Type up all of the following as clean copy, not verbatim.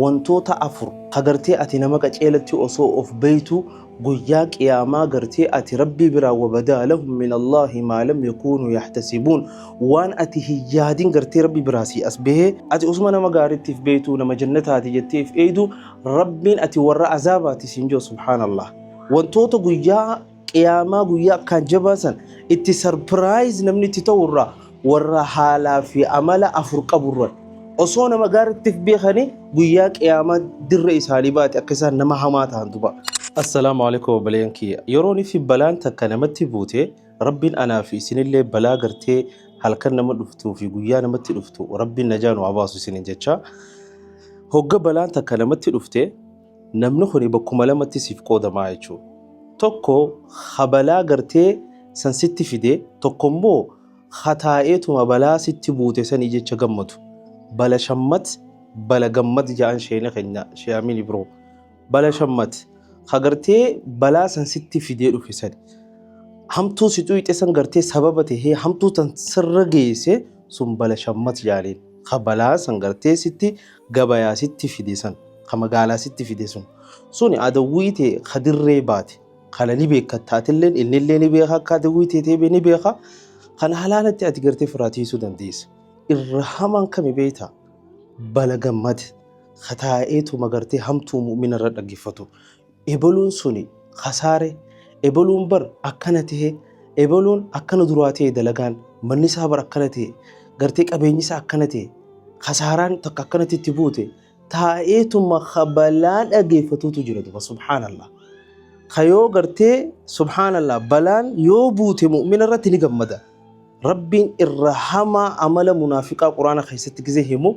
Wantoota 4 ka gartee ati nama qaceelatti osoo of beeytu guyyaa qiyaamaa gartee ati Rabbii biraa wabadaa lahum min Allaahi maa lam yakuunuu yahtasibuun waan ati hin yaadin gartee Rabbi biraa sii as bahee ati osuma nama gaaritti if beeytu nama jannataati jettee if eeydu Rabbiin ati warra azaabaati siin jiru. Subhaanallah, wantoota guyyaa qiyaamaa guyyaa akkaan jabaa san itti sarpiraayiz namni itti ta'u irraa warra haalaa fi amala 4 qaburra osoo nama gaaritti if beekanii guyyaa qiyaamaa dirra isaanii baate akka isaan nama hamaa ta'an duba. Assalaamu alaikum obboleeyyan kiyya. Yeroon fi balaan takka namatti buute, Rabbiin anaa fi isinillee balaa gartee halkan nama dhuftuu fi guyyaa namatti dhuftu Rabbiin najaa nu haa baasu isinin jecha. Hogga balaan takka namatti dhufte, namni kuni bakkuma lamatti siif qoodamaa jechuudha. Tokko ha balaa gartee san sitti fide, tokko immoo ha taa'eetuma balaa sitti buute sanii jecha gammadu. Bala shammat bala gammad ja'an sheeni keenya Shee Amiin Ibroo. Bala shammat ha gartee balaa san sitti fidee dhufe sani. Hamtuu si xuyxe san gartee sababa tahee hamtuu tan sirra geesse sun bala shammat jaaniin. Ha balaa san gartee sitti gabayaa sitti fide san, ka magaalaa sitti fide sun. Suni adawwii tee ka dirree baate. Kana ni beekkatta, atilleen innillee ni beeka, akka adawwii tee ta'e ni beeka. Kana halaalatti ati gartee firaa tiisuu dandeessa. Irra hamaan kami beektaa? Bala gammad ka taa'eetuma gartee hamtuu mu'mina irra dhaggeeffatu. Ebaluun suni kasaare, ebaluun bar akkana ta'e, ebaluun akkana duraa ta'e, dalagaan manni isaa bar akkana ta'e, gartee qabeenyi isaa akkana ta'e, kasaaraan takka akkanatti itti buute, taa'eetuma ka balaa dhageeffatuutu jira duba. Subhaanallah. Ka yoo gartee, subhaanallah, balaan yoo buute mu'mina irratti ni gammada. Rabbiin irra hamaa amala munaafiqaa Quraana keessatti gizee himu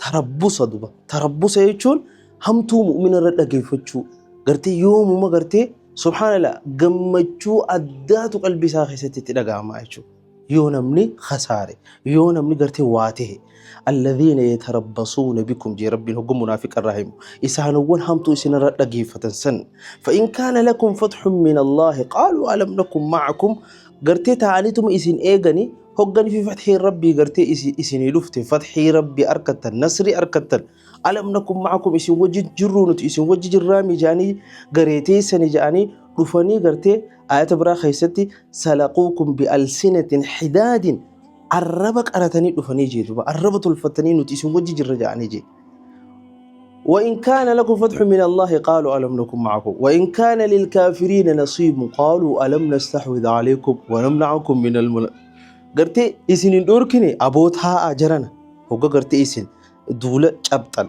tarabbusa duba. Tarabbusa jechuun hamtuu mu'mina irra dhageeffachuu. Gartee yoomuma gartee, subhaanallah, gammachuu addaatu qalbii isaa keessatti itti dhaga'ama jechuudha. Yoo namni khasaare, yoo namni gartee waa tahe, alladhiina yatarabbasuuna bikum jee Rabbiin hogga munaafiqa irraa himu, isaanowwan hamtuu isin irra dhageeffatan san, fa in kaana lakum fathun min Allaahi qaaluu alam nakum ma'akum. Gartee taa'aniituma isin eegani, hoggani fi fathii Rabbii gartee isinii dhufte, fathii Rabbii arkattan, nasrii arkattan, alam nakum ma'akum, isin wajji jirruu, nuti isin wajji jirraami jedhanii gareeteessani jedhanii dhufanii gartee ayata biraa keessatti salaquukum bi'alsinatin hidaadin, arraba qaratanii dhufanii jee duba, arraba tolfatanii nuti isin wajji jirra jedhanii jee. وإن كان لكم فتح من الله قالوا ألم نكن معكم وإن كان للكافرين نصيب قالوا ألم نستحوذ عليكم ونمنعكم من المل gartee isin hin dhorkine aboo taa'aa jarana, hogga gartee isin duula cabxan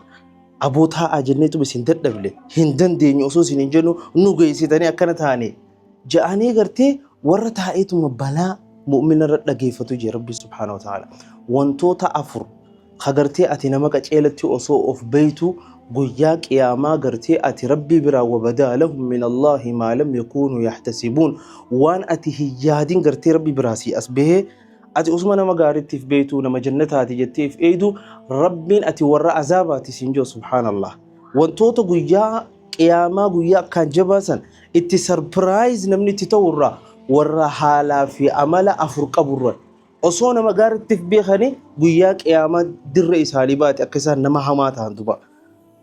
aboo taa'aa jenneetu isin dadhabne, hin dandeenyu osoo isin hin jennu nu geessitanii akkana taane ja'anii gartee warra taa'eetuma balaa mu'mina irra dhageeffatu jee Rabbi subhaanahu wa ta'ala. Wantoota 4 ka gartee ati nama qaceelatti osoo of beeytu guyyaa qiyaamaa gartee ati Rabbii biraa wabadaa lahum min Allaahi maa lam yakuunuu yahtasibuun waan ati hin yaadin gartee Rabbi biraa sii as bahee ati osuma nama gaaritti if beeytu nama jannataati jettee if eeydu Rabbiin ati warra azaabaati siin jiru. Subhaanallah, wantoota guyyaa qiyaamaa guyyaa akkaan jabaa san itti sarpiraayiz namni itti ta'u irraa warra haalaa fi amala 4 qaburra osoo nama gaaritti if beekanii guyyaa qiyaamaa dirra isaanii baate akka isaan nama hamaa ta'an duba.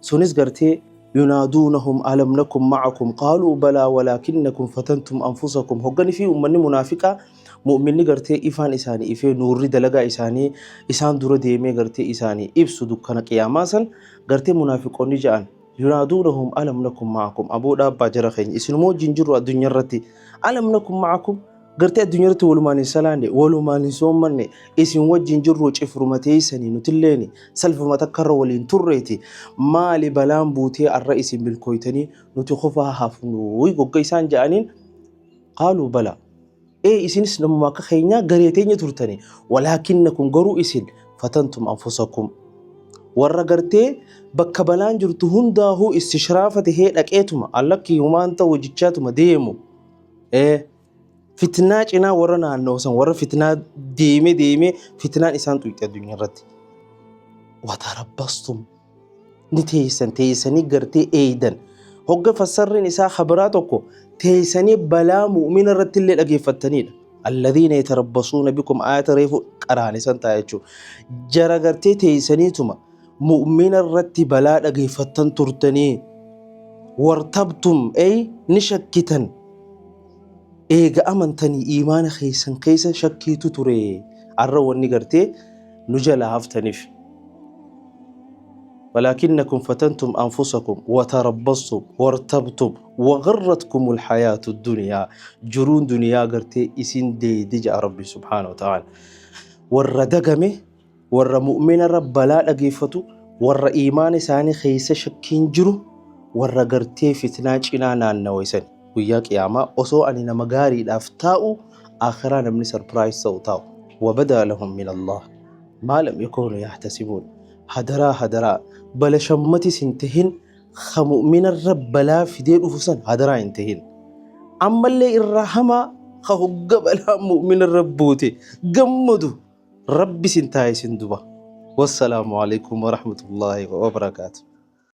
Sunis gartee yunaaduunahum alam nakum ma'akum qaaluu balaa walaakinnakum fatantum anfusakum. Hoggani fi ummanni munaafiqaa mu'minni gartee ifaan isaanii ifee nuurri dalagaa isaanii isaan dura deemee gartee isaanii ibsu dukkana qiyaamaa san gartee munaafiqoonni ja'an, yunaaduunahum alam nakum ma'akum, aboo dhaabbaa jara keenya, isinuma wajjin jirru addunyaa irratti, alam nakum ma'akum, gartee addunyaa irratti walumaan hin salaanne, walumaan hin soommanne, isin wajjin jirru, cifruma teessanii nutilleeni salfuma takkarra waliin turreeti, maali balaan buutee arra isin milkooytanii nuti kofaa hafnu gogga isaan ja'aniin, qaaluu bala, ee isinis namuma akka keenyaa garee teenya turtani, walaakinnakum, garuu isin, fatantum anfusakum, warra gartee bakka balaan jirtu hundaahuu istishraafa tahee dhaqeetuma allakkii humaan ta'u jichaatuma deemu, ee fitnaa cinaa warra naannoo san warra fitnaa deemee deemee fitnaan isaan xuyxe addunyaa irratti, watarabbastum, ni teessan, teessanii gartee eeydan. Hogga fassarriin isaa kabiraa tokko teessanii balaa mu'mina irratti illee dhageeffattanidha. Alladhiina yatarabbasuuna bikum ayata reefu qaraane san ta'a jechuudha. Jara gartee teessaniituma Mu'mina irratti balaa dhageeffattan turtanii. Wartabtum ey ni shakkitan. Eega amantanii iimaana keessan keessa shakkiitu ture. Arra wanni gartee nu jalaa haftaniif. Walaakinnakum fatantum anfusakum watarabbastum wartabtum wagarratkumul hayaatu duniyaa. Jiruun duniyaa gartee isin deeydi ja'a Rabbi subhaanahu wa ta'aala. Warra dagame, warra mu'minarra balaa dhageeffatu, warra iimaana isaanii keessa shakkiin jiru, warra gartee fitnaa cinaa naannawa isani. Guyyaa qiyaamaa osoo ani nama gaariidhaaf taa'u akhiraa namni surprise ta'u taa'u. Wabadaa lahum min Allah maa lam yakuunu yahtasibuun. Hadaraa hadaraa bala shammatis hin tahin ka mu'minarra balaa fidee dhufu san hadaraa hin tahin. Ammallee irraa hamaa ka hogga balaa mu'minarra buute gammadu Rabbi sin taasisin duba. Wassalaamu alaikum warahmatullaahi wabarakaatu.